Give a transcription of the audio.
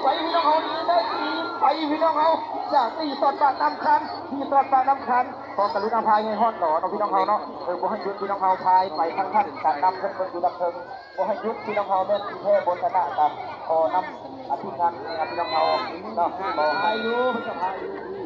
ໄປພີ່ນ້ອງເຮົານີ້ໄດ້ ໄປພີ່ນ້ອງເຮົາ ຈາກທີ່ສອດປາກນ້ຳຄັນ ທີ່ສອດປາກນ້ຳຄັນ ຂໍກະລຸນາພາຍໃຫ້ຮອດຫຼໍເນາະ ພີ່ນ້ອງເຮົາເນາະ ເອີ ບໍ່ໃຫ້ຢຸດ ພີ່ນ້ອງເຮົາພາຍໄປທາງຂັ້ນການນຳເພິ່ນເບິ່ງຢູ່ດັບເທິງ ບໍ່ໃຫ້ຢຸດ ພີ່ນ້ອງເຮົາແມ່ນທີ່ແທ້ບໍ່ຊະນະກັນ ຂໍນຳອະທິການ ພີ່ນ້ອງເຮົາເນາະ ຂໍໃຫ້ ພາຍຢູ່ ເພິ່ນກໍພາຍຢູ່